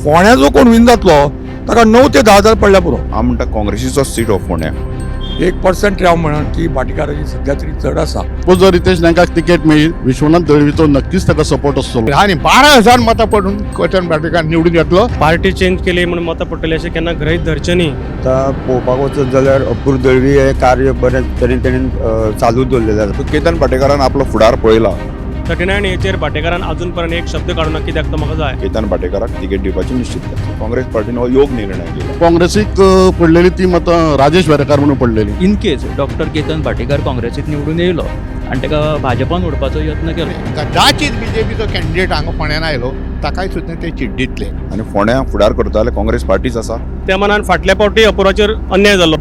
फोंड्या जो कोण विन जातलो ताका 9 ते 10 हजार पडल्या पुरो. हांव म्हणटा, काँग्रेसीचो सीट हो फोंड्या. 1% हांव म्हणन की भाटीकाराची सध्या तरी चड आसा. सपोज जर रितेश नायकाक तिकेट मेळ्ळी, विश्वनाथ दळवीचो नक्कीच ताका सपोर्ट आसतलो. आनी 12,000 मतां पडून केतन भाटीकार निवडून येतलो. पार्टी चेंज केली म्हणून मतां पडटली अशें केन्ना गृहीत धरचें न्ही. आतां पळोवपाक वचत जाल्यार अपूर दळवी हें कार्य बरें तरेन तेणेन चालू दवरलेलें आसा. केतन भाटेकारान आपलो फुडार पळयला. 39 हेचेर भाटेकारान अजून पर्यंत एक शब्द काडूना, कित्याक तो म्हाका जाय. केतन भाटेकाराक तिकेट दिवपाची निश्चित केला. काँग्रेस पार्टीन हो योग निर्णय केला. काँग्रेसीक पडलेली ती मतां राजेश वेरेकार म्हणून पडलेली. In case doctor Ketan Bhatikar काँग्रेसीत निवडून येयलो आनी ताका भाजपान ओडपाचो यत्न केलो, कदाचीत बीजेपीचो कॅन्डिडेट हांगा फोंड्यान आयलो, ताकाय सुद्दां ते चिड्डितले. आनी फोंड्या फुडार करता काँग्रेस पार्टीच आसा. त्या मनान फाटल्या फावटी अपुराचेर अन्याय जालो.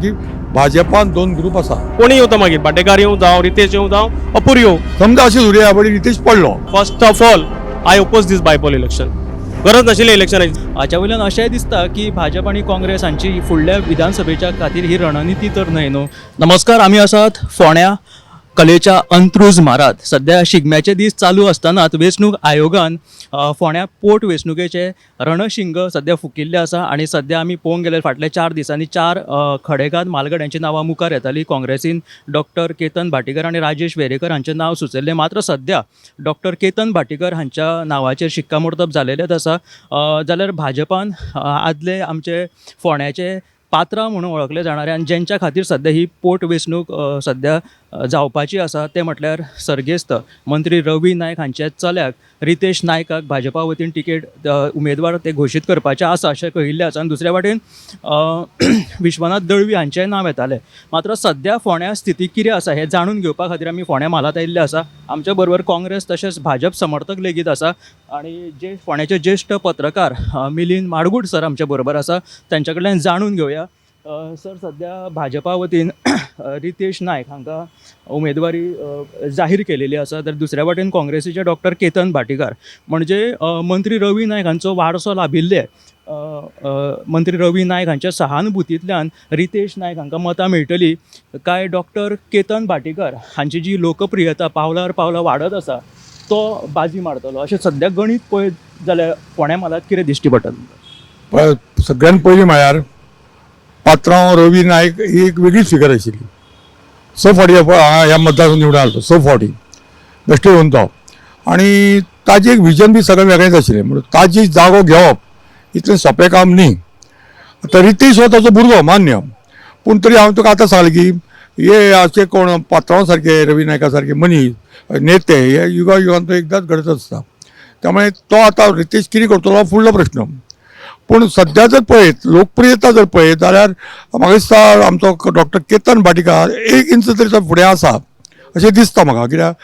भाजपान दोन ग्रुप आसा. कोणी येवता मागीर, भाटेकार येवं जावं, रितेश येवं जावं, अपूर येवं. समजा अशें धरुया पण रितेश पडलो. First of all, I oppose this bypoll election. गरज नाशिल्ली इलेक्शनाची. हाच्या वयल्यान अशेंय दिसता की भाजप आनी काँग्रेस हांची फुडल्या विधानसभेच्या खातीर ही रणनिती तर न्हय न्हू. नमस्कार, आमी आसात फोंड्या कलेच्या अंत्रुज म्हालांत. सध्या शिगम्याचे दीस चालू आसतनाच वेंचणूक आयोगान फोंड्या पोट वेंचणुकेचे रणशिंग सध्या फुकिल्ले आसा आनी सध्या आमी पळोवंक गेल्यार फाटल्या 4 दिसांनी चार खडेगांत म्हालगड्यांची नांवां मुखार येताली. काँग्रेसीन डॉक्टर केतन भाटीकर आनी राजेश वेरेकर हांचें नांव सुचयल्लें. मात्र सध्या डॉक्टर केतन भाटीकर हांच्या नांवाचेर शिक्कामोर्तब जालेलेंच आसा, जाल्यार भाजपान आदले आमचे फोंड्याचे पात्रां म्हणून वळखले जाणारे आनी जेंच्या खातीर सध्या ही पोट वेंचणूक सध्या जावपाची आसा, ते म्हटल्यार सर्गेस्त मंत्री रवी नायक हांच्या चल्याक रितेश नायकाक भाजपा वतीन तिकेट, उमेदवार ते घोशीत करपाचे आसा अशें कळिल्लें आसा. आनी दुसऱ्या वाटेन विश्वनाथ दळवी हांचेंय नांव येतालें. मात्र सध्या फोंड्या स्थिती कितें आसा हें जाणून घेवपा खातीर आमी फोंड्या म्हालांत आयिल्ले आसा. आमच्या बरोबर काँग्रेस तशेंच भाजप समर्थक लेगीत आसा आनी जे फोंड्याचे ज्येश्ठ पत्रकार मिलिंद माडगूट सर आमच्या बरोबर आसा, तांच्या कडल्यान जाणून घेवया. सर, सध्या भाजपा वतीन रितेश नायक हांकां उमेदवारी जाहीर केलेली आसा, तर दुसऱ्या वाटेन काँग्रेसीचे डॉक्टर केतन भाटीकार, म्हणजे मंत्री रवी नायक हांचो वारसो लाभिल्ले, मंत्री रवी नायक हांच्या सहानुभूतींतल्यान रितेश नायक हांकां मतां मेळटली काय डॉक्टर केतन भाटीकर हांची जी लोकप्रियता पावलार पावलां वाडत आसा तो बाजी मारतलो, अशें सध्या गणीत पळयत जाल्यार फोंड्या म्हालांत कितें दिश्टी पडटा तुमकां? पळय, सगळ्यात पयलीं म्हळ्यार पात्रांव रवी नायक ही एक वेगळीच फिगर आशिल्ली. स फावटी ह्या मतदारसंघ निवडून आयलो, स फावटी बेश्टे येवन तो, आनी ताजें एक विजन बी सगळें वेगळेंच आशिल्लें. म्हणून ताजी जागो घेवप इतलें सोंपें काम न्ही. आतां रितेश हो ताचो भुरगो, मान्य, पूण तरी हांव तुका आतां सांगलें की हे अशे कोण पात्रांव सारके, रवी नायका सारके मनीस, नेते हे युगा युगान तो एकदांच घडत आसता. त्यामुळे तो आतां रितेश कितें करतलो हो फुडलो प्रश्न. पूण सद्या जर पळयत, लोकप्रियता जर पळयत जाल्यार म्हाका दिसता आमचो डॉक्टर केतन भाटीकार एक इंच तरी तो फुडें आसा अशें दिसता म्हाका. कित्याक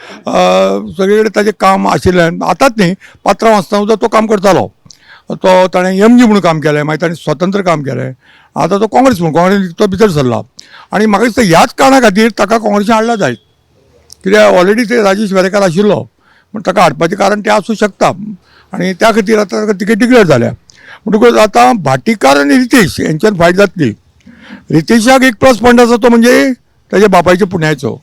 सगळे कडेन ताजें काम आशिल्ल्यान, आतांच न्ही, पात्रांव आसतना सुद्दां तो काम करतालो. तो ताणें एमजी म्हणून काम केलें, मागीर ताणें स्वतंत्र काम केलें, आतां तो काँग्रेस म्हणून काँग्रेस तो भितर सरला. आनी म्हाका दिसता ह्याच कारणा खातीर ताका काँग्रेसीन हाडला जायत, कित्याक ऑलरेडी ते राजेश वेरेकार आशिल्लो पूण ताका हाडपाचें कारण तें आसूं शकता आनी त्या खातीर आतां ताका तिकेट डिक्लेअर जाल्या. म्हणटकूच आतां भाटीकार आनी रितेश हेंच्यान फायट जातली. रितेशाक एक प्लस पॉयंट आसा, तो म्हणजे ताच्या बापायच्या पुण्याचो.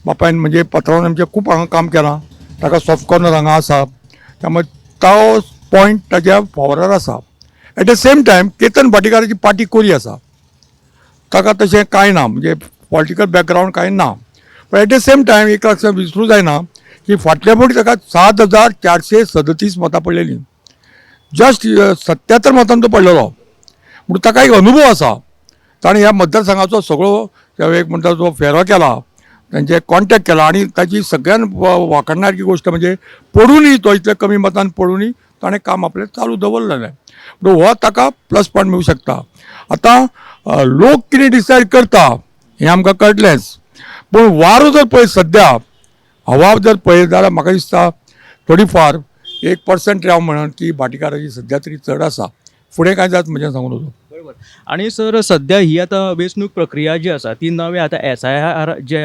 बापायन म्हणजे पात्रांवान आमचें खूब हांगा काम केलां, ताका सॉफ्ट कॉर्नर हांगा आसा, त्यामुळे तो पॉयंट ताज्या फावरार आसा. At the same time Ketan भाटीकाराची पाटी कोरी आसा, ताका तशें कांय ना, म्हणजे पॉलिटिकल बॅकग्रावंड कांय ना. पण एट the same time एक लक्षात विसरूं जायना की फाटल्या फावटी ताका 7437 मतां पडलेलीं, जस्ट 77 मतान तो पडलेलो. म्हणून ताका एक अनुभव आसा. ताणें ह्या मतदारसंघाचो सगळो एक म्हणटा तो फेरो केला, तांचे कॉन्टेक्ट केला आनी ताची सगळ्यान वाखणण्यासारकी गोश्ट म्हणजे पडुनूय तो इतल्या कमी मतान पडुनूय ताणें काम आपलें चालू दवरलेलें. म्हणून हो ताका प्लस पॉयंट मेळूं शकता. आतां लोक कितें डिसायड करता हें आमकां कळटलेंच, पूण वारो जर पळयत, सद्या हवा जर पळयत जाल्यार म्हाका दिसता थोडी फार 1% हांव म्हणन की भाटीकाराची सद्या तरी चड आसा. फुडें कांय जात म्हजें सांगूं नजो. बरोबर. आणि सर, सध्या ही आतां वेंचणूक प्रक्रिया जी आसा ती नवे आतां एसआयआर जे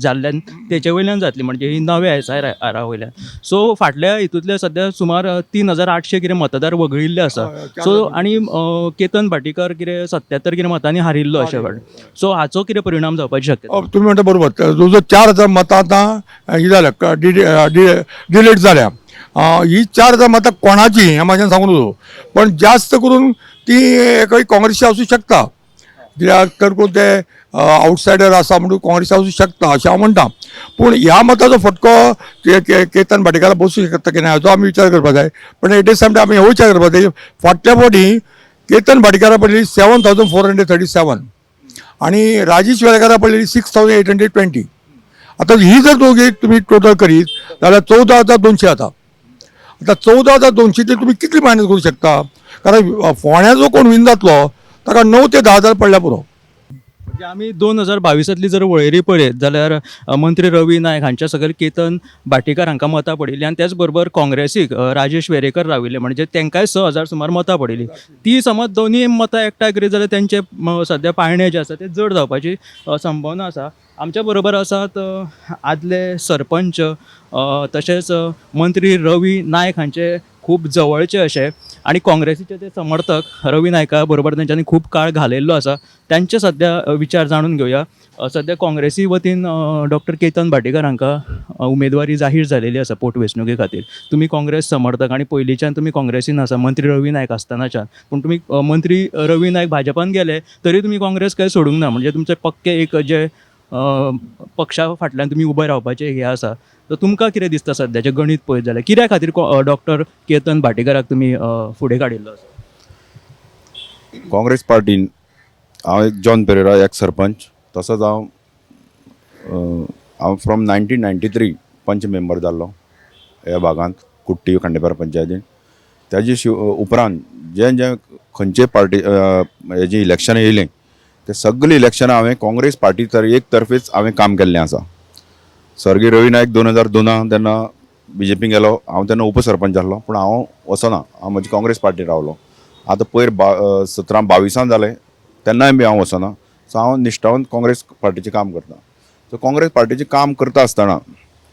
जाल्ल्यान तेचे वयल्यान जातली, म्हणजे ही नव्या एसआयआरा वयल्यान. सो फाटल्या हितूंतले सध्या सुमार 3800 कितें मतदार वगळिल्ले आसा. सो आनी केतन भाटीकर कितें 77 कितें मतांनी हारिल्लो अशें वाट, सो हाचो कितें परिणाम जावपाची शक्यता? तुमी म्हणटा बरोबर. जवळ जवळ 4000 मतां आतां ही जाल्या, डिलीट जाल्या. ही 4000 मतां कोणाची हें म्हाज्यान सांगूं नजो, पण जास्त करून ती एकय काँग्रेसी आसूं शकता, कित्याक तर करून ते आवटसायडर आसा म्हणून काँग्रेसी आसूं शकता अशें हांव म्हणटा. पूण ह्या मताचो फटको केतन भाटीकाराक बसूं शकता की ना हाचो आमी विचार करपाक जाय. पण एट the same time आमी हो विचार करपाक जाय, फाटल्या फावटी केतन भाटीकारा पडली 7437 आनी राजेश वेरेंकारा पडलेली 6820. आतां ही जर दोगी तुमी टोटल करीत जाल्यार 14,200 जाता. आतां 14,200 तुमी कितली मायनस करूं शकता, कारण फोंड्या जो कोण विन जातलो ताका 9 ते 10 हजार पडल्या पुरो. म्हणजे आमी 2022तली जर वळेरी पळयत जाल्यार मंत्री रवी नायक हांच्या सकयल केतन भाटीकार हांकां मतां पडिल्लीं आनी त्याच बरोबर काँग्रेसीक राजेश वेरेंकर राविल्ले, म्हणजे तांकांय 6000 सुमार मतां पडिल्लीं. ती समज दोनूय मतां एकठांय करीत जाल्यार तेंचे सद्या पाळणे जे आसा ते जड जावपाची संभावना आसा. आमच्या बरोबर आसात आदले सरपंच तशेंच मंत्री रवी नायक हांचे खूब जवळचे अशे आनी काँग्रेसीचे ते समर्थक रवी नायका बरोबर तेंच्यांनी खूब काळ घालयल्लो आसा. त्यांचे सद्या विचार जाणून घेवया. सद्या काँग्रेसी वतीन डॉक्टर केतन भाटीकार हांकां उमेदवारी जाहीर जालेली आसा पोटवेंचणुके खातीर. तुमी काँग्रेस समर्थक आनी पयलींच्यान तुमी काँग्रेसीन आसा, मंत्री रवी नायक आसतनाच्यान, पूण तुमी मंत्री रवी नायक भाजपान गेले तरी तुमी काँग्रेस काय सोडूंक ना, म्हणजे तुमचे पक्के एक जे पक्षा फाटल्यान तुमी उबे रावपाचें हें आसा. तर तुमकां कितें दिसता सद्याचें गणीत पळयत जाल्यार कित्या खातीर डॉक्टर केतन भाटीकाराक तुमी फुडें काडिल्लो आसा? काँग्रेस पार्टीन हांव एक जॉन पेरेरा एक सरपंच, तसोच हांव हांव फ्रॉम 1993 पंच मेंबर जाल्लो ह्या भागांत कुट्टी खांडेपार पंचायतीन. ताजे उपरांत जें जें खंयचे पार्टी हेजें इलेक्शन येयलें ते सगळीं इलेक्शनां हांवें काँग्रेस पार्टी तर एक तर्फेच हांवें काम केल्लें आसा. स्वर्गीय रवी नायक 2002 तेन्ना बीजेपीन गेलो, हांव तेन्ना उपसरपंच आसलो, पूण हांव वचना, हांव म्हजी काँग्रेस पार्टीन रावलो. आतां पयर 17-22 जालें तेन्नाय बी हांव वचना. सो हांव निश्ठावन काँग्रेस पार्टीचें काम करता. सो काँग्रेस पार्टीचें काम करता आसतना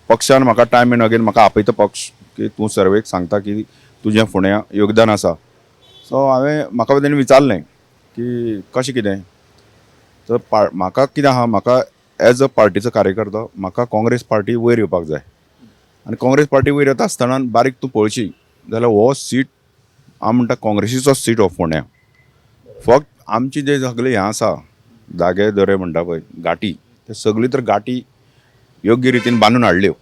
पक्षान म्हाका टायम एंड अगेन म्हाका आपयता पक्ष की तूं सर्वेक सांगता की तुजें फुडें योगदान आसा. सो हांवें म्हाका तेणी विचारलें की कशें कितें, तर म्हाका कितें आहा, म्हाका एज अ पार्टीचो कार्यकर्तो म्हाका काँग्रेस पार्टी वयर येवपाक जाय आनी काँग्रेस पार्टी वयर येता आसतना बारीक तूं पळोवशी जाल्यार हो सीट हांव म्हणटा काँग्रेसीचो सीट हो फोंड्या. फक्त आमची जे सगळे हें आसा जागे दरे म्हणटा पळय गाटी, ते सगळी तर गाटी योग्य रितीन बांदून हाडल्यो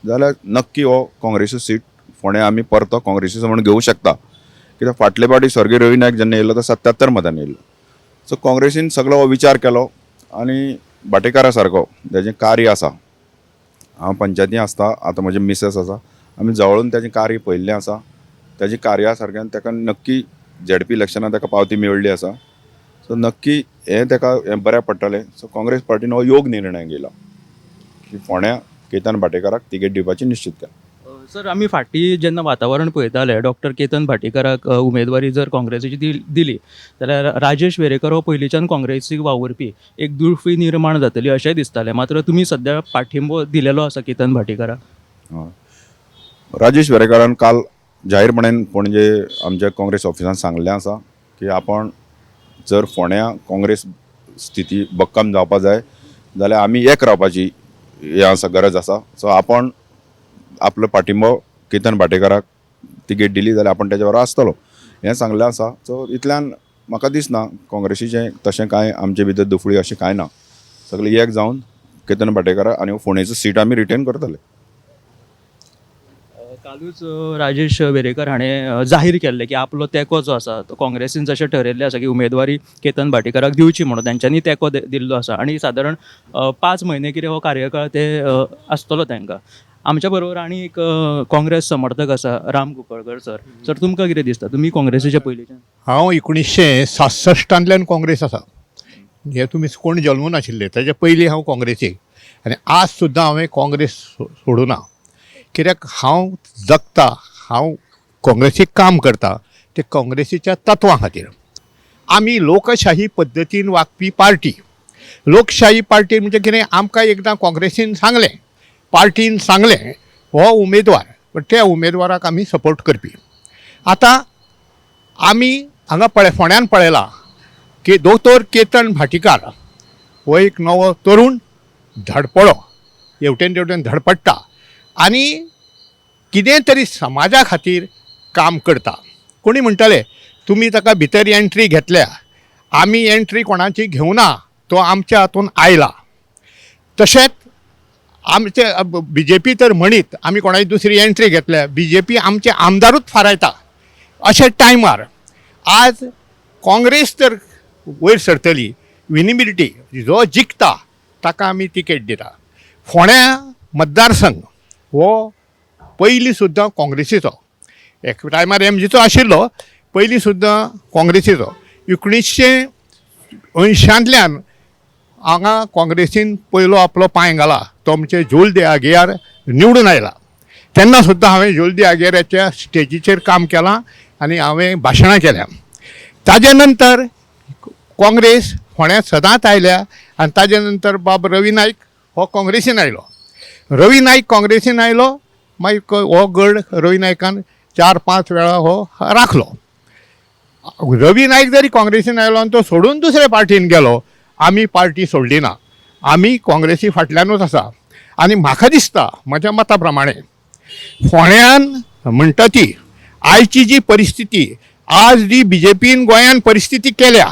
जाल्यार नक्की हो काँग्रेसीचो सीट फोंड्या आमी परतो काँग्रेसीचो म्हणून घेवंक शकता. कित्याक फाटले फावटी स्वर्गीय रवी नायक जेन्ना येयलो तो 77 मतांनी येयलो. सो काँग्रेसीन सगळो हो विचार केलो आनी भाटेकारा सारको तेजें कार्य आसा, हांव पंचायती आसता, आतां म्हजें मिसेस आसा, आमी जवळून तेजें कार्य पळयल्लें आसा. तेजें कार्या सारक्यान ताका नक्की झेडपी इलेक्शनान ताका पावती मेळिल्ली आसा. सो नक्की हें ताका हें बऱ्याक पडटलें. सो काँग्रेस पार्टीन हो योग निर्णय घेयला की फोंड्या केतन भाटेकाराक तिकेट दिवपाची निश्चित केला. सर, आमी फाटीं जेन्ना वातावरण पळयताले डॉक्टर केतन भाटीकाराक उमेदवारी जर काँग्रेसीची दिली जाल्यार राजेश वेरेंकर हो पयलींच्यान काँग्रेसीक वावुरपी, एक दुफळी निर्माण जातली अशेंय दिसतालें, मात्र तुमी सद्या पाठिंबो दिलेलो आसा केतन भाटीकाराक. राजेश वेरेंकारान काल जाहीरपणान पणजे आमच्या काँग्रेस ऑफिसान सांगलें आसा की आपण जर फोंड्या काँग्रेस स्थिती भक्कम जावपा जाय जाल्यार आमी एक रावपाची हें आसा, गरज आसा. सो आपण आपलो पाठिंबो केतन भाटेकाराक तिकेट दिली जाल्यार आपण तेज्या बरोबर आसतलो हें सांगलें आसा. सो इतल्यान म्हाका दिसना काँग्रेसीचें तशें कांय आमचे भितर दुफळी अशें कांय ना, सगळें एक जावन केतन भाटेकाराक आनी फोंडेचो सीट आमी रिटेन करतले. कालूच राजेश वेरेंकर हाणें जाहीर केल्लें की आपलो तेंको जो आसा तो काँग्रेसीन जशें ठरयल्लें आसा की उमेदवारी केतन भाटीकाराक दिवची म्हणून तेंच्यांनी तेंको दिल्लो आसा आनी सादारण 5 म्हयने कितें हो कार्यकाळ ते आसतलो तांकां. आमच्या बरोबर आनी एक काँग्रेस समर्थक आसा, राम कुंकळकर सर. सर, तुमकां कितें दिसता, तुमी काँग्रेसीच्या पयलींच्यान? हांव 1966 काँग्रेस आसा, हे तुमी कोण जल्मूं नाशिल्ले ताजे पयलीं हांव काँग्रेसीक, आनी आज सुद्दां हांवें काँग्रेस सोडूना, कित्याक हांव जगता, हांव काँग्रेसीक काम करता ते काँग्रेसीच्या तत्वां खातीर. आमी लोकशाही पद्दतीन वागपी पार्टी. लोकशाही पार्टी म्हणजे कितें, आमकां एकदां काँग्रेसीन सांगलें, पार्टीन सांगलें हो उमेदवार, पण त्या उमेदवाराक आमी सपोर्ट करपी. आतां आमी हांगा पळय फोंड्यान पळयलां की दोतोर केतन भाटीकार हो एक नवो तरूण धडपडो, हेवटेन तेवटेन धडपडटा आनी कितें तरी समाजा खातीर काम करता. कोणी म्हणटाले तुमी ताका भितर एंट्री घेतल्या, आमी एंट्री कोणाची घेवना, तो आमच्या हातून आयला. तशेंच आमचे बीजेपी तर म्हणीत आमी कोणाची दुसरी एंट्री घेतल्या, बीजेपी आमचे आमदारूच फारायता. अशे टायमार आज काँग्रेस तर वयर सरतली, विनिबिलिटी जो जिखता ताका आमी तिकेट दिता. फोंड्या मतदारसंघ हो पयलीं सुद्दां काँग्रेसीचो, एक टायमार एमजीचो आशिल्लो, पयलीं सुद्दां काँग्रेसीचो. 1980 हांगा काँग्रेसीन पयलो आपलो पांय घाला, तो म्हणजे जुल दे आगियार निवडून आयला. तेन्ना सुद्दां हांवें जुल दे आगियाराच्या स्टेजीचेर काम केलां आनी हांवें भाशणां केल्या. ताजे नंतर काँग्रेस फोंड्यांत सदांच आयल्या आनी ताजे नंतर बाब रवी नायक हो काँग्रेसीन आयलो. रवी नायक काँग्रेसीन आयलो, मागीर हो गड रवी नायकान 4-5 वेळा हो राखलो. रवी नायक जरी काँग्रेसीन आयलो आनी तो सोडून दुसरे पार्टीन गेलो, आमी पार्टी सोडली ना, आमी काँग्रेसी फाटल्यानूच आसा. आनी म्हाका दिसता म्हज्या मता प्रमाणे फोंड्यान म्हणटा ती आयची जी परिस्थिती, आज जी बीजेपीन गोंयान परिस्थिती केल्या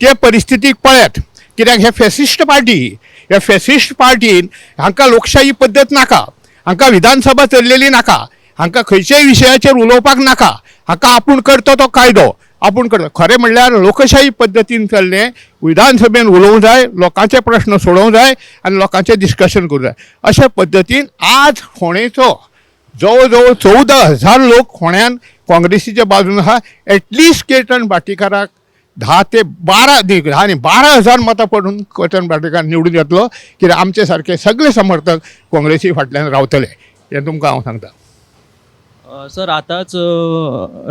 ते परिस्थितीक पळयात, कित्याक हे फॅसिस्ट पार्टी, ह्या फॅसिस्ट पार्टीन हांकां लोकशाही पद्दत नाका, हांकां विधानसभा चल्लेली नाका, हांकां खंयच्याय विशयाचेर उलोवपाक नाका, हांकां आपूण करता तो कायदो आपूण करता. खरें म्हणल्यार लोकशाही पद्दतीन चल्लें, विधानसभेन उलोवंक जाय, लोकांचे प्रश्न सोडोवंक जाय आनी लोकांचें डिस्कशन करूंक जाय. अशे पद्दतीन आज फोंडेचो जवळ जवळ 14,000 लोक फोंड्यान काँग्रेसीच्या बाजून आहा. एटलिस्ट केतन भाटीकाराक 10 ते 12 10 आनी 12,000 मतां पडून केतन भाटीकार निवडून येतलो, कित्याक आमचे सारके सगळे समर्थक काँग्रेसी फाटल्यान रावतले हें तुमकां हांव सांगता. सर, आतांच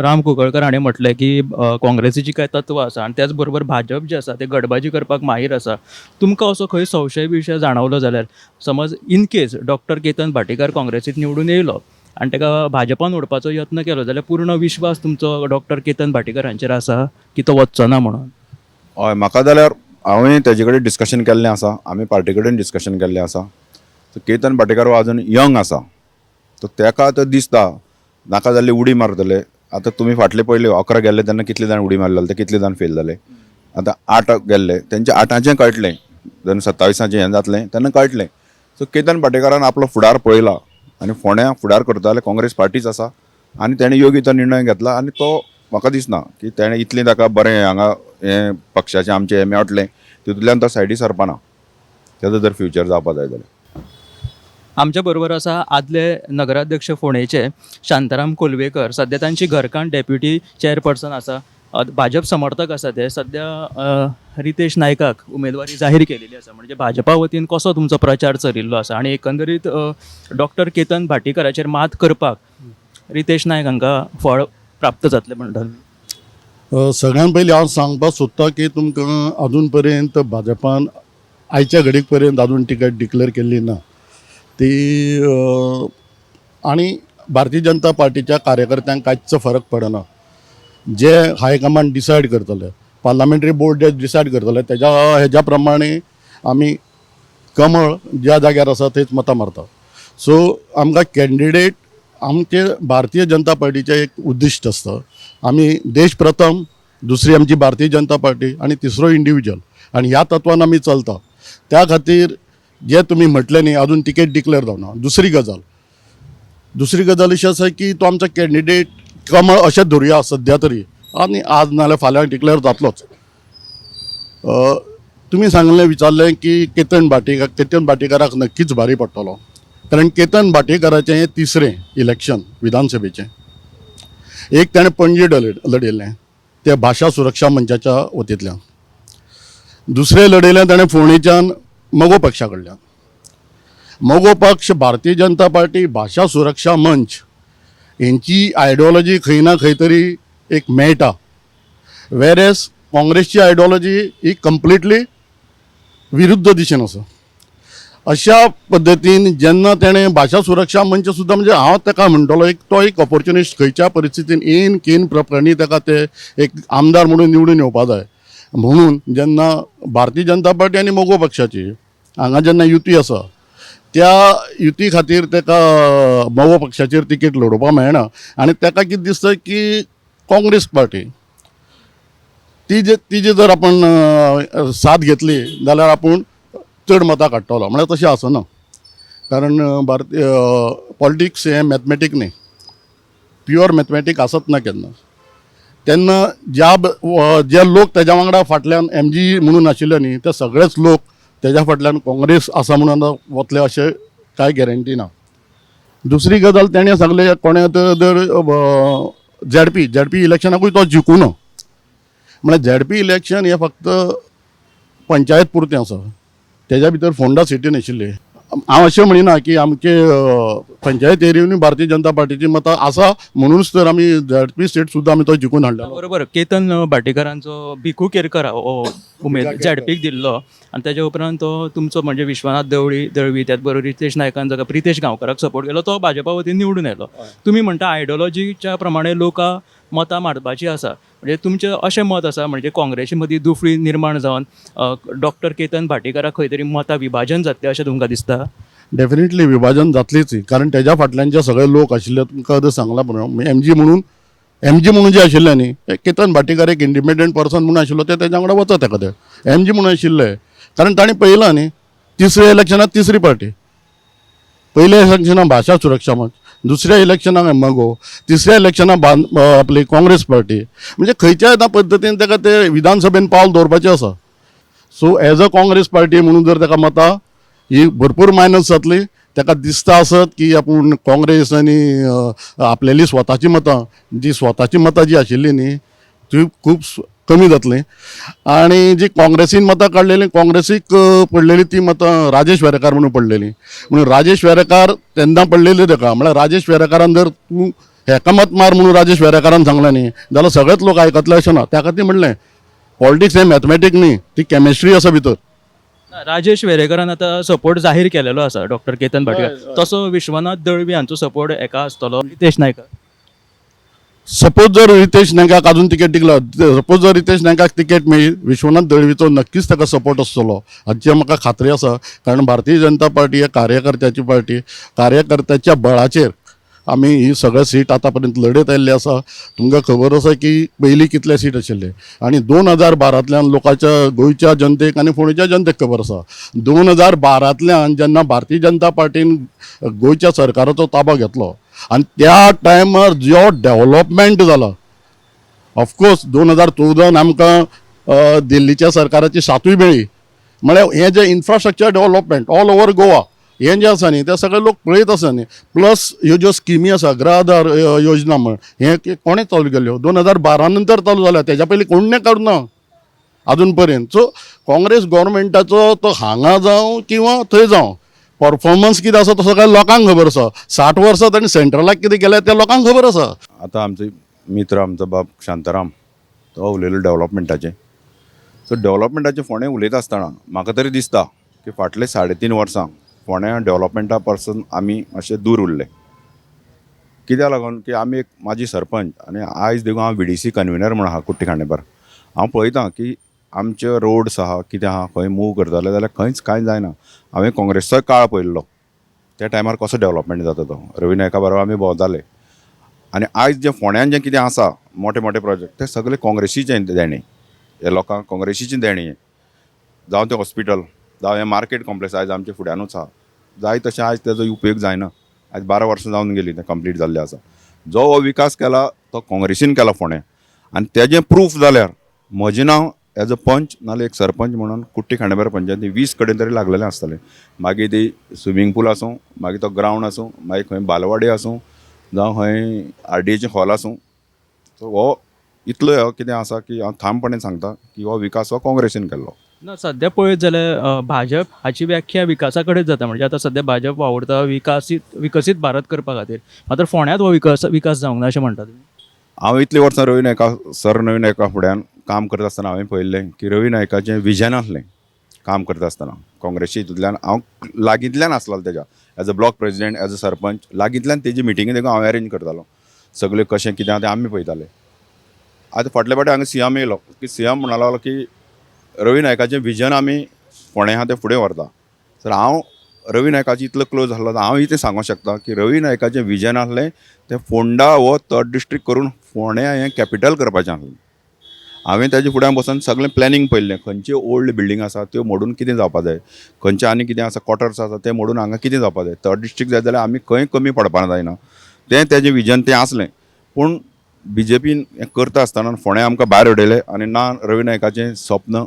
राम कुंकळकर हाणें म्हटलें की काँग्रेसीची कांय तत्वां आसा आनी त्याच बरोबर भाजप जें आसा तें गटबाजी करपाक माहीर आसा. तुमकां असो खंय संशय बिशय जाणवलो जाल्यार, समज in case doctor Ketan Bhatikar काँग्रेसीत निवडून येयलो आनी ताका भाजपान ओडपाचो यत्न केलो जाल्यार पूर्ण विश्वास तुमचो डॉक्टर केतन भाटीकार हांचेर आसा की तो वचचो ना म्हणून? हय, म्हाका जाल्यार हांवें तेजे कडेन डिस्कशन केल्लें आसा, आमी पार्टी कडेन डिस्कशन केल्लें आसा. सो केतन भाटीकार हो आजून यंग आसा, सो तेका आतां दिसता नाका जाल्ली उडी मारतले. आतां तुमी फाटले पयले 11 गेल्ले तेन्ना कितले जाण उडी मारलेले, ते कितले जाण फेल जाले. आतां 8 गेल्ले, तेंच्या 8ांचें कळटलें, जेन्ना 27आंचें हें जातलें तेन्ना कळटलें. सो केतन भाटीकारान आपलो फुडार पळयला आनी फोंड्या फुडार करता जाल्यार काँग्रेस पार्टीच आसा आनी तेणें योग्य तो निर्णय घेतला. आनी तो म्हाका दिसना की तेणें इतलें ताका बरें हांगा हें पक्षाचें आमचें हें मेळटलें, तितूंतल्यान तो सायडी सरपाना, तेजो जर फ्युचर जावपा जाय जाल्यार. आमच्या बरोबर आसा आदले नगराध्यक्ष फोंडेचे शांताराम कोलवेकर. सद्या तांची घरकान्न डेप्युटी चेअरपर्सन आसा, भाजप समर्थक आसा ते. सद्या रितेश नायकाक उमेदवारी जाहीर केलेली आसा, म्हणजे भाजपा वतीन कसो तुमचो प्रचार चलिल्लो आसा आनी एकंदरीत डॉक्टर केतन भाटीकाराचेर मात करपाक रितेश नायक हांकां फळ प्राप्त जातलें म्हणटा? सगळ्यान पयलीं हांव सांगपाक सोदतां की तुमकां अजून पर्यंत भाजपान आयच्या घडीक पर्यंत अजून तिकेट डिक्लेअर केल्ली ना ती, आनी भारतीय जनता पार्टीच्या कार्यकर्त्यांक कांयच फरक पडना. जे हायकमांड डिसायड करतले, पार्लामेंटरी बोर्ड जे डिसायड करतले तेज्या हेज्या प्रमाणे आमी कमळ ज्या जाग्यार आसा थंयच मतां मारता. सो आमकां कॅन्डिडेट आमचे भारतीय जनता पार्टीचें एक उद्दिश्ट आसता, आमी देश प्रथम, दुसरी आमची भारतीय जनता पार्टी आनी तिसरो इंडिविज्युअल, आनी ह्या तत्वान आमी चलता. त्या खातीर जे तुमी म्हटलें न्ही अजून तिकेट डिक्लेअर जावना. दुसरी गजाल अशी आसा की तो आमचो कॅन्डिडेट कमळ अशें धरुया सद्या तरी, आनी आज नाजाल्यार फाल्यां डिक्लेअर जातलोच. तुमी सांगलें विचारलें की केतन भाटीकाराक नक्कीच भारी पडटलो, कारण केतन भाटीकाराचें हें तिसरें इलेक्शन विधानसभेचें. एक ताणें पणजे लडयल्लें तें भाशा सुरक्षा मंचाच्या वतींतल्यान, दुसरें लडयलें ताणें फोंडेच्यान मगो पक्षा कडल्यान. मगो पक्ष, भारतीय जनता पार्टी, भाशा सुरक्षा मंच हेंची आयडियोलॉजी खंय ना खंय तरी एक मेळटा, वेरेस काँग्रेसची आयडियोलॉजी ही कंप्लिटली विरुद्ध दिशेन आसा. अशा पद्दतीन जेन्ना तेणें भाशा सुरक्षा मंच सुद्दां, म्हणजे हांव ताका म्हणटलो एक तो एक ऑपोर्चुनिस्ट, खंयच्या परिस्थितीन येन केन प्रकरणी ताका ते एक आमदार म्हणून निवडून येवपा जाय म्हणून जेन्ना भारतीय जनता पार्टी आनी मगो पक्षाची हांगा जेन्ना युती आसा त्या युती खातीर ताका मगो पक्षाचेर तिकेट लडोवपाक मेळना आनी ताका कितें दिसता की काँग्रेस पार्टी ती जे तिजी जर आपण साथ घेतली जाल्यार आपूण चड मतां काडटलो. म्हळ्यार तशें आसना, कारण भारतीय पॉलिटिक्स हें मॅथमॅटीक न्ही, प्युअर मॅथमॅटीक आसत ना केन्ना. तेन्ना ज्या जे लोक तेज्या वांगडा फाटल्यान एम जी म्हणून आशिल्ले न्ही, ते सगळेच लोक तेज्या फाटल्यान काँग्रेस आसा म्हणून आतां वतले अशें कांय गॅरंटी ना. दुसरी गजाल तेणें सांगलें कोणें तर झेडपी झेडपी इलेक्शनाकूय तो जिखूना. म्हळ्यार झेडपी इलेक्शन हें फक्त पंचायत पुरतें आसा, तेज्या भितर फोंडा सिटी नाशिल्ली. हांव अशें म्हणिना की आमचे पंचायत एरियेनूय भारतीय जनता पार्टीची मतां आसा म्हणूनच तर आमी झेडपी सीट सुद्दां आमी तो जिखून हाडलेलो. बरोबर, केतन भाटीकारांचो भिकू केरकर हो उमेद झेडपीक दिल्लो आनी तेज्या उपरांत तो तुमचो म्हणजे विश्वनाथ दळवी त्याच बरोबर रितेश नायकान जाका प्रितेश गांवकाराक सपोर्ट केलो तो भाजपा वतीन निवडून आयलो. तुमी म्हणटा आयडियोलॉजीच्या प्रमाणे लोकां मतां मारपाची आसा, म्हणजे तुमचें अशें मत आसा म्हणजे काँग्रेसी मदीं दुफळी निर्माण जावन डॉक्टर केतन भाटीकाराक खंय तरी मतां विभाजन जातलें अशें तुमकां दिसता? डेफिनेटली विभाजन जातलीच, कारण तेज्या फाटल्यान जे सगळे लोक आशिल्ले तुमकां आतां सांगलां पळय, एम जी म्हणून एम जी म्हणून जे आशिल्ले न्ही, ते केतन भाटीकार एक इंडिपेंडंट पर्सन म्हणून आशिल्लो, ते तेज्या वांगडा वचत एका ते एम जी म्हणून आशिल्ले, कारण तांणी पळयलां न्ही तिसऱ्या इलेक्शनाक तिसरी पार्टी, पयल्या इलेक्शनाक भाशा सुरक्षा मंच, दुसऱ्या इलेक्शनाक मगो, तिसऱ्या इलेक्शनाक आपली काँग्रेस पार्टी, म्हणजे खंयच्याय एका पद्दतीन ताका ते विधानसभेन पावल दवरपाचें आसा. So as a Congress party म्हणून जर ताका मतां ही भरपूर मायनस जातली, ताका दिसता आसत की आपूण काँग्रेस आनी आपल्याली स्वताची मतां जी स्वताची मतां जी आशिल्ली न्ही ती खूब कमी जातली, आनी जी काँग्रेसीन मतां काडलेली काँग्रेसीक पडलेली ती मतां राजेश वेरेकार म्हणून पडलेली, म्हणून राजेश वेरेकार तेन्ना पडलेली ताका, म्हळ्यार राजेश वेरेकारान जर तूं हेका मत मार म्हणून राजेश वेरेकारान सांगलें न्ही जाल्यार सगळेच लोक आयकतले अशें ना. त्या खातीर म्हणलें पॉलिटिक्स हें मॅथमॅटीक न्ही, ती केमिस्ट्री आसा भितर. राजेश वेरेकरान आतां सपोर्ट जाहीर केलेलो आसा डॉक्टर केतन भाटीकार, तसो विश्वनाथ दळवी हांचो सपोर्ट एका आसतलो रितेश नायक. सपोज जर रितेश नायकाक अजून तिकेट दिला, सपोज जर रितेश नायकाक तिकेट मेळ्ळी, विश्वनाथ दळवीचो नक्कीच ताका सपोर्ट आसतलो हाची म्हाका खात्री आसा, कारण भारतीय जनता पार्टी ही कार्यकर्त्याची पार्टी, कार्यकर्त्याच्या बळाचेर आमी ही सगळे सीट आतां पर्यंत लढत आयिल्ली आसा. तुमकां खबर आसा की पयलीं कितले सीट आशिल्ले आनी 2012तल्यान लोकांच्या गोंयच्या जनतेक आनी फोंडेच्या जनतेक खबर आसा, 2012तल्यान जेन्ना भारतीय जनता पार्टीन गोंयच्या सरकाराचो ताबो घेतलो आनी त्या टायमार जो डेवलपमेंट जाला, ऑफकोर्स 2014 आमकां दिल्लीच्या सरकाराची साथूय मेळ्ळी, म्हळ्यार हें जें infrastructure development all over Goa हें जें आसा न्ही तें सगळे लोक पळयत आसा न्ही, प्लस ह्यो ज्यो स्किमी आसा गृह आधार योजना म्हण हें कोणें चालू केल्यो 2012 नंतर चालू जाल्या, तेज्या पयलीं कोणें काडूं ना अजून पर्यंत. सो काँग्रेस गोवोरमेंटाचो तो हांगा जावं किंवा थंय जावं परफॉर्मन्स कितें आसा तो सगळ्या लोकांक खबर आसा. 60 वर्सां ताणें सेंट्रलाक कितें केलें तें लोकांक खबर आसा. आतां आमचो मित्र आमचो बाब शांताराम तो उलयलो डेवलपमेंटाचें. सो डेवलपमेंटाचें फोंडें उलयता आसतना म्हाका तरी दिसता की फाटले 3.5 वर्सां फोंड्या डेवलपमेंटा पासून आमी मातशे दूर उरले. कित्याक लागून की आमी एक म्हाजी सरपंच आनी आयज देखून हांव VDC convener म्हूण आहा कुट्टी खांडेपार. हांव पळयता की आमचे रोड्स आहा कितें आहा खंय मूव करताले जाल्यार खंयच कांय जायना. हांवें काँग्रेसचोय काळ पळयल्लो, त्या टायमार कसो डेवलपमेंट जाता तो रवी नायका बरोबर आमी भोंवताले. आनी आयज जें फोंड्यान जें कितें आसा मोठे मोठे प्रोजेक्ट ते सगळे काँग्रेसीचे देणें, हे लोकांक काँग्रेसीचें देणें, जावं तें हॉस्पिटल जावं हें मार्केट कॉम्प्लेक्स आयज आमच्या फुड्यानूच आहा, जाय तशें आयज तेजो उपयोग जायना. आयज 12 वर्सां जावन गेलीं तें कंप्लीट जाल्लें आसा. जो हो विकास केला तो काँग्रेसीन केला फोंड्यां आनी तेजें प्रूफ जाल्यार म्हजें नांव एज अ पंच नाल्यार एक सरपंच म्हणून कुट्टी खांडेपार पंचायती 20 कडेन तरी लागलेलें आसतलें. मागीर ती स्विमींग पूल आसूं, मागीर तो ग्रावंड आसूं, मागीर खंय बालवाडी आसूं, जावं खंय RDAचें हॉल आसूं. सो हो इतलो हो कितें आसा की हांव ठामपणे सांगता की हो विकास हो काँग्रेसीन केल्लो. ना सद्या पळयत जाल्यार भाजप हाची व्याख्या विकासा कडेन जाता, म्हणजे आतां सद्या भाजप वावुरता विकसीत भारत करपा खातीर, मात्र फोंड्यांत हो विकास जावंक ना अशें म्हणटा तुमी? हांव इतलीं वर्सां रवी नायका सर रवी नायका फुड्यान काम करता आसतना हांवें पळयल्लें की रवी नायकाचें विजन आसलें काम करता आसतना काँग्रेसी हितूंतल्यान हांव लागींतल्यान आसलेलो तेज्या as a block president as a sarpanch लागींतल्यान तेजी मिटिंगी देखून हांव अरेंज करतालो, सगळें कशें कितें आहा तें आमी पळयताले. आतां फाटले फावटी हांगा सीएम येयलो की सीएम म्हणा लागलो की रवी नायकाचें विजन आमी फोंडें आहा तें फुडें व्हरता. सर हांव रवी नायकाची इतलो क्लोज आसलो हांव इतलें सांगूंक शकता की रवी नायकाचें विजन आसलें तें फोंडा हो थर्ड डिस्ट्रिक्ट करून फोंड्या हें कॅपिटल करपाचें आसलें. हांवें ताजे फुड्यान बसून सगळें प्लॅनिंग पळयल्लें, खंयच्यो ओल्ड बिल्डींग आसा त्यो मोडून कितें जावपा जाय, खंयचें आनी कितें आसा क्वॉर्टर्स आसा तें मोडून हांगा कितें जावपा जाय, थर्ड डिस्ट्रिक्ट जाय जाल्यार आमी खंय कमी पडपाक जायना, तें तेजें विजन तें आसलें. पूण बी जे पीन हें करता आसतना फोंड्या आमकां भायर उडयलें आनी ना रवी नायकाचें स्वप्न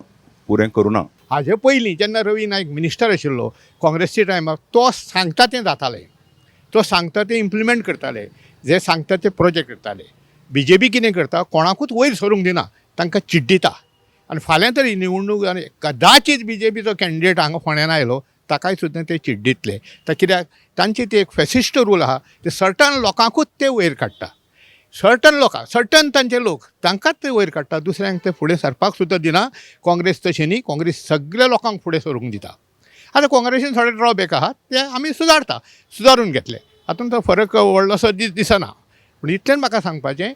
पुरें करूं ना. हाजे पयलीं जेन्ना रवी नायक मिनिस्टर आशिल्लो काँग्रेसच्या टायमार, तो सांगता तें जातालें, तो सांगता तें इम्प्लिमेंट करताले, जे सांगता ते प्रोजेक्ट करताले. बी जे पी कितें करता, कोणाकूच वयर सरूंक दिना, तांकां चिड्डिता. आनी फाल्यां तरी निवडणूक आनी कदाचीत बी जे पीचो कॅन्डिडेट हांगा फोंड्यान आयलो ताकाय सुद्दां ते चिड्डितले. तर कित्याक तांची ती एक फेसिस्ट रूल आहा, ते सर्टन लोकांकूच ते वयर काडटा, सर्टन लोकांक, सर्टन तांचे लोक तांकांच ते वयर काडटा, दुसऱ्यांक ते फुडें सरपाक सुद्दां दिना. काँग्रेस तशें न्ही, काँग्रेस सगल्या लोकांक फुडें सरूंक दिता. आतां काँग्रेसीन थोडे ड्रॉबॅक आहात ते आमी सुदारता, सुदारून घेतले, हातूंत तो फरक व्हडलोसो दिसना. पूण इतलें म्हाका सांगपाचें,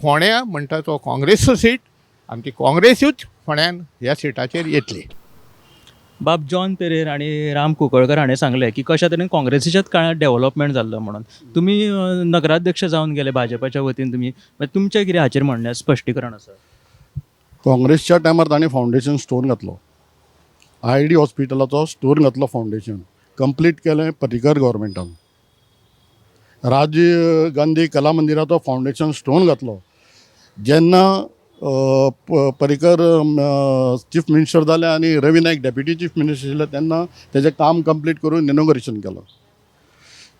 फोंड्या म्हणटा तो काँग्रेसचो सीट आनी ती काँग्रेसूच फोंड्यान ह्या सिटाचेर येतली. बाब जॉन पेरेर आनी राम कुंकळकर हाणें सांगलें की कशा तरेन काँग्रेसीच्याच काळांत डेव्हलपमेंट जाल्लो म्हणून. तुमी नगराध्यक्ष जावन गेले भाजपाच्या वतीन, तुमी मागीर तुमचें कितें हाचेर म्हणणें, स्पश्टीकरण आसा? काँग्रेसच्या टायमार तांणी फावंडेशन स्टोन घातलो, I D हॉस्पिटलाचो स्टोन घातलो, फावंडेशन कंप्लीट केलें पर्रीकर गव्हर्मेंटान. राजीव गांधी कला मंदिराचो फावंडेशन स्टोन घातलो. जेन्ना पर्रीकर चीफ मिनिस्टर जाले आनी Ravi Naik deputy chief minister आशिल्ले तेन्ना तेजें काम कंप्लीट करून इनॉग्रेशन केलो.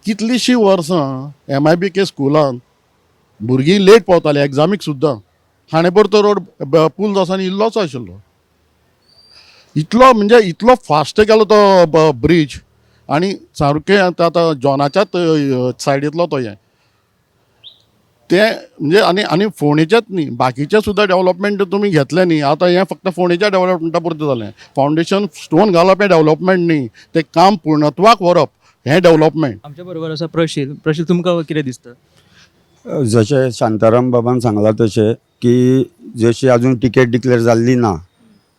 कितलींशीं वर्सां एम I B के स्कुलान भुरगीं लेट पावतालीं एग्जामीक सुद्दां. खांडेपारचो रोड पूल जो आसा न्ही इल्लोसो आशिल्लो, इतलो म्हणजे इतलो फास्ट केलो तो ब्रीज आनी सारकें आतां आतां जॉनाच्याच सायडींतलो तो हें तें म्हणजे आनी आनी फोंडेच्याच न्ही, बाकीचें सुद्दां डेवलपमेंट तुमी घेतलें न्ही. आतां हें फक्त फोंडेच्या डेवलपमेंटा पुरतें जालें. फावंडेशन स्टोन घालप हें डेवलपमेंट न्ही, तें काम पूर्णत्वाक व्हरप हें डेवलपमेंट. आमच्या बरोबर आसा प्रशील. प्रशील, तुमकां कितें दिसता? जशें शांताराम बाबान सांगलां तशें की जशी अजून टिकेट डिक्लेर जाल्ली ना,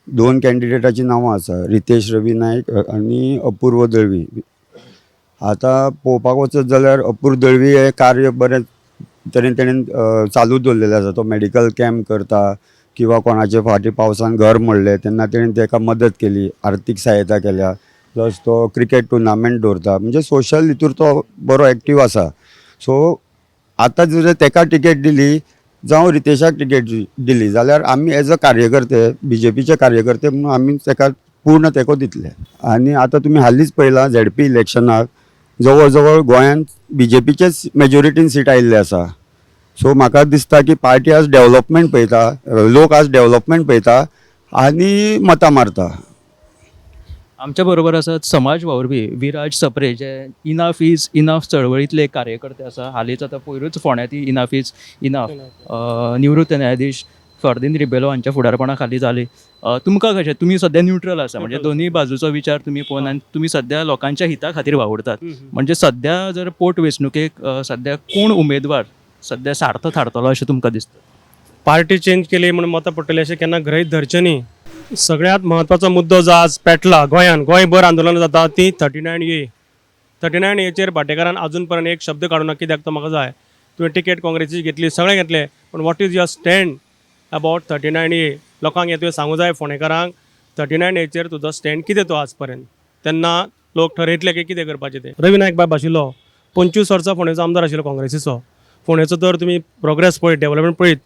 दोन कॅन्डिडेटाची नांवां आसा, रितेश रवी नायक आनी अपूर्व दळवी. आतां पळोवपाक वचत जाल्यार अपूर्व दळवी हें कार्य बरें तरेन तेणेन चालू दवरलेलें आसा. तो मेडिकल कॅम्प करता किंवा कोणाचे फाटीं पावसान घर मोडलें तेन्ना तेणेन तेका मदत केली, आर्थीक सहायता केल्या. प्लस तो क्रिकेट टुर्नामेंट दवरता, म्हणजे सोशल हितूर तो बरो एक्टीव आसा. सो आतां जर तेका टिकेट दिली जावं रितेशाक टिकेट दिली जाल्यार आमी एज अ कार्यकर्ते, बी जे पीचे कार्यकर्ते म्हणून आमी तेका पूर्ण तेंको दितले. आनी आतां तुमी हालींच पळयलां झेड पी इलेक्शनाक जवळ जवळ गोंयांत बी जे पीचेच मेजोरिटीन सीट आयिल्ले आसा. सो म्हाका दिसता की पार्टी आज डेवलपमेंट पळयता, लोक आज डेवलपमेंट पळयता आनी मतां मारता. आमच्या बरोबर आसात समाज वावुरपी विराज सप्रे, जे इनाफ is enough चळवळींतले एक कार्यकर्ते आसा. हालींच आतां पयरूच फोंड्या ती इनाफ is enough निवृत्त न्यायाधीश फर्दीन रिबेलो हांच्या फुडारपणा खाली जाली. तुमकां कशें, तुमी सद्या न्युट्रल आसा, म्हणजे दोनूय बाजूचो विचार तुमी पळोवन आनी तुमी सद्या लोकांच्या हिता खातीर वावुरतात, म्हणजे सद्या जर पोट वेंचणुकेक सद्या कोण उमेदवार सद्या सार्थ थारतलो अशें तुमकां दिसता? पार्टी चेंज केली म्हणून मतां पडटली अशें केन्ना गृहीत धरचें न्ही. सगळ्यांत म्हत्वाचो मुद्दो जो आज पेटला गोंयान, गोंयभर आंदोलनां जाता ती 39A. 39Aचेर भाटेकारान अजून पर्यंत एक शब्द काडूं ना, कित्याक तो म्हाका जाय. तुवें टिकेट काँग्रेसीची घेतली, सगळें घेतलें, पूण what is your stand about 39A? लोकांक हें तुवें सांगूं जाय फोंडेकारांक, 39Aचेर तुजो स्टँड कितें तो आज पर्यंत. तेन्ना लोक ठरयतले की कितें करपाचें तें. रवी नायक बाब आशिल्लो 25 वर्सां फोंडेचो आमदार आशिल्लो काँग्रेसीचो. फोंडेचो जर तुमी प्रोग्रेस पळयत, डेवलपमेंट पळयत,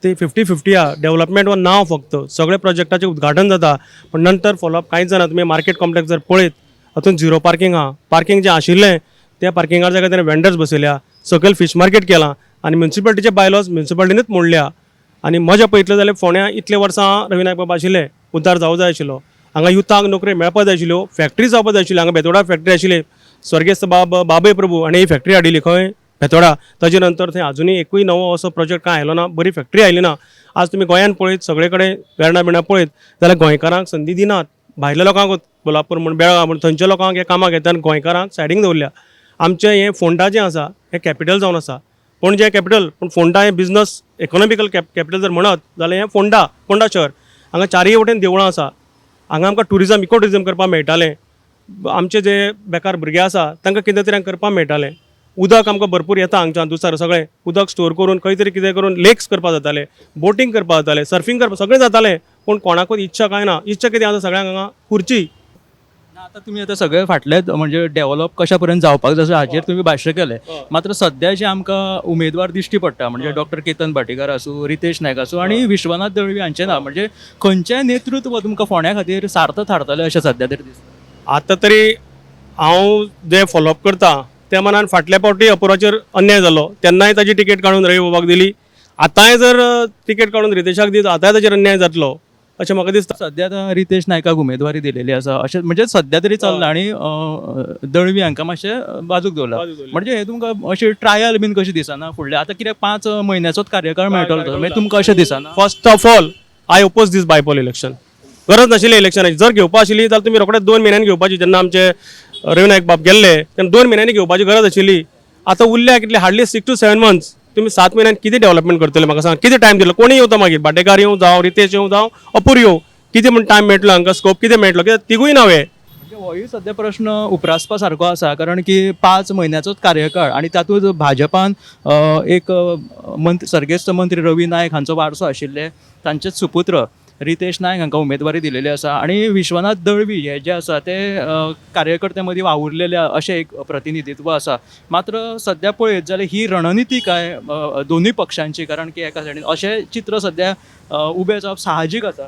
ती 50-50 आहा. डेवलपमेंट हो नांव फक्त, सगळे प्रोजेक्टाचें उद्घाटन जाता पण नंतर फॉलोअप कांयच जायना. तुमी मार्केट कॉम्प्लेक्स जर पळयत हातूंत झिरो पार्किंग आहा. पार्किंग जें आशिल्लें त्या पार्किंगार जाग्यार तेणें वेंडर्स बसयल्या, सकयल फीश मार्केट केलां आनी म्युनिसिपालिटीचे बायलॉज म्युनिसिपालिटीनूच मोडल्या. आनी मजा पळयतले जाल्यार फोंड्या इतले वर्सां रवी नायक बाबा आशिल्ले, उद्धार जावं जाय आशिल्लो. हांगा युथाक नोकरी मेळपा जाय आशिल्ल्यो, फॅक्टरी जावपा जाय आशिल्ल्यो. हांगा बेतोडा फॅक्टरी आशिल्ली, स्वर्गेस्त बाब बाबय प्रभू हाणें ही फॅक्टरी हाडिल्ली खंय बेतोडा. ताजे नंतर थंय आजुनूय एकूय नवो असो प्रोजेक्ट कांय आयलो ना, बरी फॅक्टरी आयली ना. आज तुमी गोंयान पळयत सगळे कडेन वेर्णा बिर्णा पळयत जाल्यार गोंयकारांक संदी दिनात, भायल्या लोकांक कोल्हापूर म्हूण बेळगांव म्हूण थंयच्या लोकांक हे कामाक घेता आनी गोंयकारांक सायडीक दवरल्या. आमचें हें फोंडा जें आसा हें कॅपिटल जावन आसा, पणजे कॅपिटल, पूण फोंडा हें बिजनस इकॉनॉमिकल कॅपिटल जर म्हणत जाल्यार हें फोंडा, फोंडा शहर. हांगा चारय वटेन देवळां आसा, हांगा आमकां टुरिजम, इको टुरिजम करपाक मेळटालें. आमचे जे बेकार भुरगे आसा तांकां कितें तरी करपाक मेळटालें. उदक आमकां भरपूर येता हांगच्यान दुसर सगळें उदक स्टोर करून खंय तरी कितें करून लेक्स करपाक जाताले, बोटींग करपाक जातालें, सर्फींग करपाक सगळें जातालें. पूण कोणाकूच इच्छा कांय ना. इच्छा कितें आसा सगळ्यांक हांगा खुर्ची. ना, आतां तुमी आतां सगळे फाटले म्हणजे डेव्हलप कशा पर्यंत जावपाक जाय हाचेर तुमी भाश्य केलें. मात्र सद्या जे आमकां उमेदवार दिश्टी पडटा म्हणजे डॉक्टर केतन भाटीकार आसूं, रितेश नायक आसूं आनी विश्वनाथ दळवी हांचें ना, म्हणजे खंयचें नेतृत्व तुमकां फोंड्या खातीर सार्थ थारतलें अशें सद्या तरी दिसता? आतां तरी हांव जें फॉलोअप करता त्या मनान फाटल्या फावटी अपुराचेर अन्याय जालो तेन्नाय ताजी तिकेट काडून रवी बाबाक दिली. आतांय जर तिकेट काडून रितेशाक दित आतांय ताजेर अन्याय जातलो अशें म्हाका दिसता. सद्या आतां रितेश नायकाक उमेदवारी दिलेली आसा अशें म्हणजे सद्या तरी चल्लां आनी दळवी हांकां मातशें बाजूक दवरलां. म्हणजे हे तुमकां अशी ट्रायल बीन कशी दिसना फुडल्या आतां कित्याक 5 म्हयन्याचोच कार्यकाळ मेळटलो तो, मागीर तुमकां अशें दिसना? First of all I oppose this bypoll election. गरज नाशिल्ली इलेक्शनाची. जर घेवपा आशिल्ली जाल्यार तुमी रोखडेच 2 म्हयन्यांनी घेवपाची. जेन्ना आमचे रवी नायक बाब गेल्ले तेन्ना 2 म्हयन्यांनी घेवपाची गरज आशिल्ली. आतां उरल्या कितले हार्डली 6 to 7 months. तुमी 7 म्हयन्यान कितें डेव्हलपमेंट करतले म्हाका सांग? कितें टायम दिलो? कोणी येवता मागीर भाटेकार येवं जावं रितेश येवं जावं अपूर येवं, कितें म्हण टायम मेळटलो हांकां, स्कोप कितें मेळटलो? कित्याक तिगूय ना हे. म्हणजे होय सद्या प्रश्न उप्रासपा सारको आसा, कारण की 5 म्हयन्याचोच कार्यकाळ आनी तातूंत भाजपान एक मंत्री सर्गेस्त मंत्री रवी नायक हांचो वारसो आशिल्ले तांचेच सुपुत्र रितेश नायक हांकां उमेदवारी दिलेली आसा आनी विश्वनाथ दळवी हे जे आसा ते कार्यकर्त्यां मदीं वावुरलेले अशें एक प्रतिनिधित्व आसा. मात्र सद्या पळयत जाल्यार ही रणनिती काय दोनूय पक्षांची, कारण की एका सायडीन अशें चित्र सद्या उबें जावप साहजीक आसा.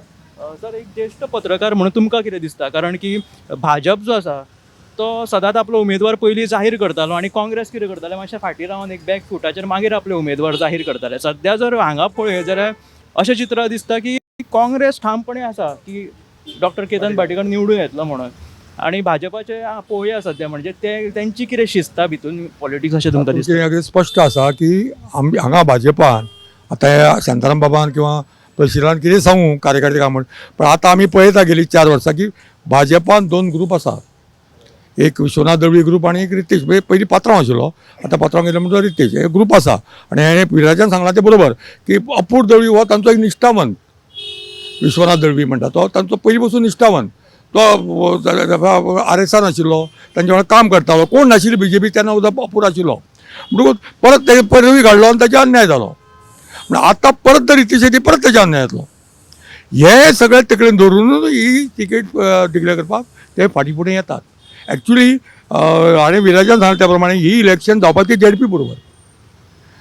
सर, एक ज्येश्ठ पत्रकार म्हणून तुमकां कितें दिसता, कारण की भाजप जो आसा तो सदांच आपलो उमेदवार पयलीं जाहीर करतालो आनी काँग्रेस कितें करताले मातशें फाटीं रावन एक बॅक फुटाचेर मागीर आपले उमेदवार जाहीर करताले. सद्या जर हांगा पळयत जाल्यार अशें चित्र दिसता की काँग्रेस ठामपणे आसा की डॉक्टर केतन भाटीकार निवडून येतलो म्हणून आनी भाजपाचे पळोवया सद्या म्हणजे ते तेंची कितें शिस्ता भितून पॉलिटिक्स अशें तुमकां दिसता? तुमचें स्पश्ट आसा की आमी हांगा भाजपान आतां ह्या शांताराम बाबान किंवां प्रेसिडेंटान कितें सांगू कार्यकर्ते काय म्हण, पण आतां आमी पळयता गेली 4 वर्सां की भाजपान 2 ग्रूप आसा, एक विश्वनाथ दळवी ग्रूप आनी एक रितेश. म्हणजे पयलीं पात्रांव आशिल्लो, आतां पात्रांव गेले म्हणटकर रितेश हे ग्रूप आसा. आनी हेणें विराजान सांगलां तें बरोबर की अपूर दळवी हो तांचो एक निश्ठावंत, विश्वनाथ दळवी म्हणटा तो तांचो पयलीं पसून निश्ठावंत, तो आर एसान आशिल्लो, तांचे वांगडा काम करतालो, कोण नाशिल्ली बीजेपी तेन्ना सुद्दां अपूर आशिल्लो. म्हणटकूच परत तेजे रवी काडलो आनी ताचेर अन्याय जालो. म्हण आतां परत तर रितेश शेट्टी परत तेजे अन्याय जातलो. हे सगळे तकलेन धरून ही तिकेट डिक्लेअर करपाक ते फाटीं फुडें येतात. एक्चुली हाणें विराजान सांगलें त्या प्रमाणे ही इलेक्शन जावपाची जेडपी बरोबर.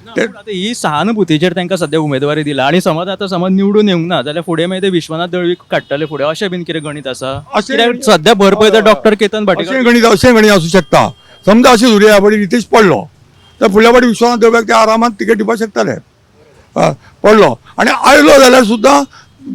आतां ही सहानुभूतीचेर तांकां सद्या उमेदवारी दिला आनी समज आतां समज निवडून येवंक ना जाल्यार फुडें मागीर ते विश्वनाथ दळवी काडटले फुडें, अशें बीन कितें गणीत आसा? अशें कित्याक सद्या भर पळयता डॉक्टर केतन भाटीकार अशें गणीत, अशें गणीत आसूं शकता. समजा अशें धरुया फावटी रितेश पडलो तर फुडल्या फावटी विश्वनाथ दळव्याक ते आरामात तिकेट दिवपाक शकताले. पडलो आनी आयलो जाल्यार सुद्दां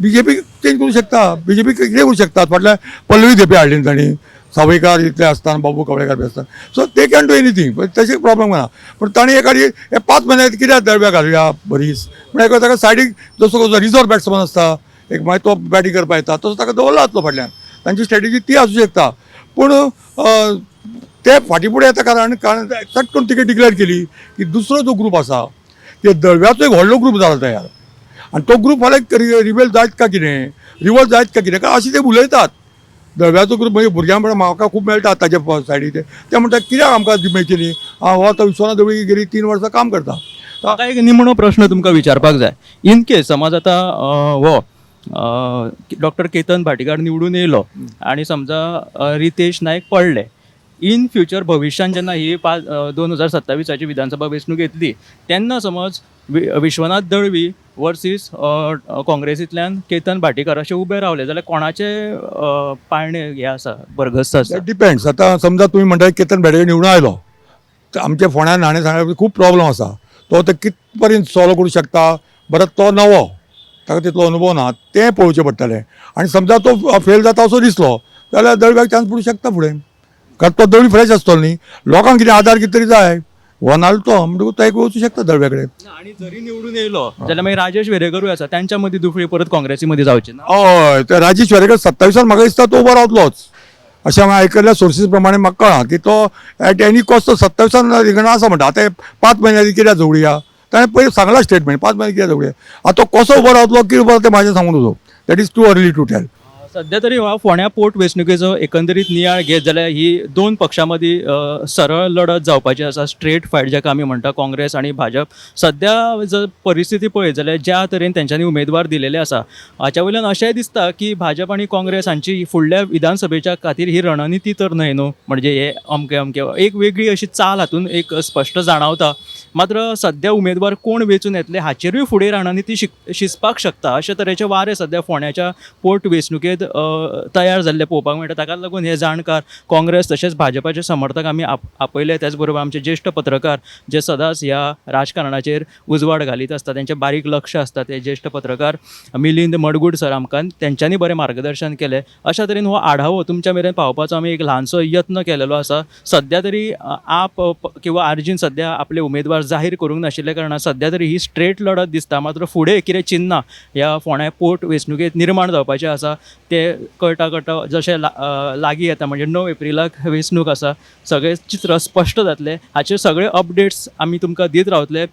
बीजेपी चेंज करूं शकता, बीजेपी कितें करूं शकता. फाटल्यान पल्लवी धेंपे हाडली तांणी, सावयकार इतले आसतना, बाबू कवळेकार बी आसतना, so they can do anything, पण तशें प्रॉब्लम ना. पण तांणी एखादी हे 5 म्हयन्याक कित्याक दळव्याक घालुया बरीच म्हळ्यार ताका सायडीक जसो कसो रिजर्व बॅट्समन आसता एक, मागीर तो बॅटींग करपाक येता तसो ताका दवरला जातलो फाटल्यान. तांची स्ट्रेटजी ती आसूं शकता. पूण ते फाटीं फुडें येता कारण कारण चट करून तिकेट डिक्लेअर केली की दुसरो जो ग्रूप आसा ते दळव्याचो एक व्हडलो ग्रूप जाला तयार आनी तो ग्रूप फाल्यां रिवेल जायत काय कितें, रिवोल्ट जायत काय कितें, कारण अशें ते उलयतात. दळव्याचो ग्रूप म्हणजे भुरग्यां म्हळ्यार म्हाका खूब मेळटा ताजे सायडीचे, ते म्हणटा कित्याक आमकां मेळची न्ही, हो आतां विश्वनाथ दळवी गेली 3 वर्सां काम करता. म्हाका एक निमणो प्रश्न तुमकां विचारपाक जाय. इन केस समज आतां हो डॉक्टर केतन भाटीकार निवडून येयलो आनी समजा रितेश नायक पडले, इन फ्युचर भविश्यान जेन्ना ही 2027 विधानसभा वेंचणूक येतली तेन्ना समज विश्वनाथ दळवी वर्सीस काँग्रेसींतल्यान केतन भाटीकार अशें उबे रावले जाल्यार कोणाचे पाळणे हे आसा, बरगस्त आसा? डिपेंड्स. आतां समजा तुमी म्हणटा केतन भाटीकार निवडून आयलो तर आमच्या फोंड्यान हाणें सांगलें खूब प्रॉब्लम आसा, तो आतां कित पर्यंत सॉल्व करूं शकता, बरें तो नवो ताका तितलो अनुभव ना, तें पळोवचें पडटलें. आनी समजा तो फेल जाता असो दिसलो जाल्यार दळव्याक चान्स पडूं शकता फुडें, कारण तो दळवी फ्रेश आसतलो न्ही, लोकांक कितें आदार कितें तरी जाय, हो नाजाल्यार तो, म्हणटकूच तो एक वचूं शकता दळव्या कडेन. आनी जरी निवडून येयलो जाल्यार मागीर राजेश वेरेकरूय आसा, तांच्या मदीं दुफळी परत काँग्रेसी मदीं जावची ना? हय, ते राजेश वेरेकर 27 म्हाका दिसता तो उबो रावतलोच अशें हांवें आयकल्ल्या सोर्सीस प्रमाणे म्हाका कळ्ळां की तो एट एनी कॉस्ट तो 27 रिंगणां आसा म्हणटा. आतां 5 म्हयन्यांनी कित्याक झगडुया, ताणें पयलीं सांगलां स्टेटमेंट, 5 म्हयने कित्याक झगडुया. आतां तो कसो उबो रावतलो कितें उबो रावतलो तें म्हाजें सांगूं नजो, that is too early to tell. सध्या तरी ह्या फोंड्या पोट वेंचणुकेचो एकंदरीत नियाळ घेत जाल्यार ही दोन पक्षां मदीं सरळ लढत जावपाची आसा. स्ट्रेट फायट जाका आमी म्हणटा, काँग्रेस आनी भाजप. सध्या जर परिस्थिती पळयत जाल्यार ज्या तरेन तेंच्यांनी उमेदवार दिलेले आसा हाच्या वयल्यान अशेंय दिसता की भाजप आनी काँग्रेस हांची फुडल्या विधानसभेच्या खातीर ही रणनिती तर न्हय न्हू, म्हणजे हे अमके अमके एक वेगळी अशी चाल हातून एक स्पश्ट जाणावता. मात्र सध्या उमेदवार कोण वेंचून येतले हाचेरूय फुडें रणनिती शिजपाक शकता अशे तरेचे वारे सध्या फोंड्याच्या पोट वेंचणुकेंत तयार जाल्ले पळोवपाक मेळटा. ताकाच लागून हे जाणकार, काँग्रेस तशेंच भाजपाचे समर्थक आमी आपयले. त्याच बरोबर आमचे ज्येश्ठ पत्रकार जे सदांच ह्या राजकारणाचेर उजवाड घालीत आसता, तेंचें बारीक लक्ष आसता, ते ज्येश्ठ पत्रकार मिलिंद मडगूड सर आमकां तेंच्यांनी बरें मार्गदर्शन केलें. अशा तरेन हो आढावो तुमच्या मेरेन पावोवपाचो आमी एक ल्हानसो यत्न केलेलो आसा. सध्या तरी आप किंवा आरजीन सध्या आपले उमेदवार जाहीर करूंक नाशिल्ल्या कारणान सध्या तरी ही स्ट्रेट लढत दिसता. मात्र फुडें कितें चिन्नां ह्या फोंड्या पोट वेंचणुकेंत निर्माण जावपाचें आसा ते कळटा कळटा जशें लागीं येता, म्हणजे 9 एप्रिलाक वेंचणूक आसा, सगळें चित्र स्पश्ट जातलें. हाचेर सगळे अपडेट्स आमी तुमकां दीत रावतले.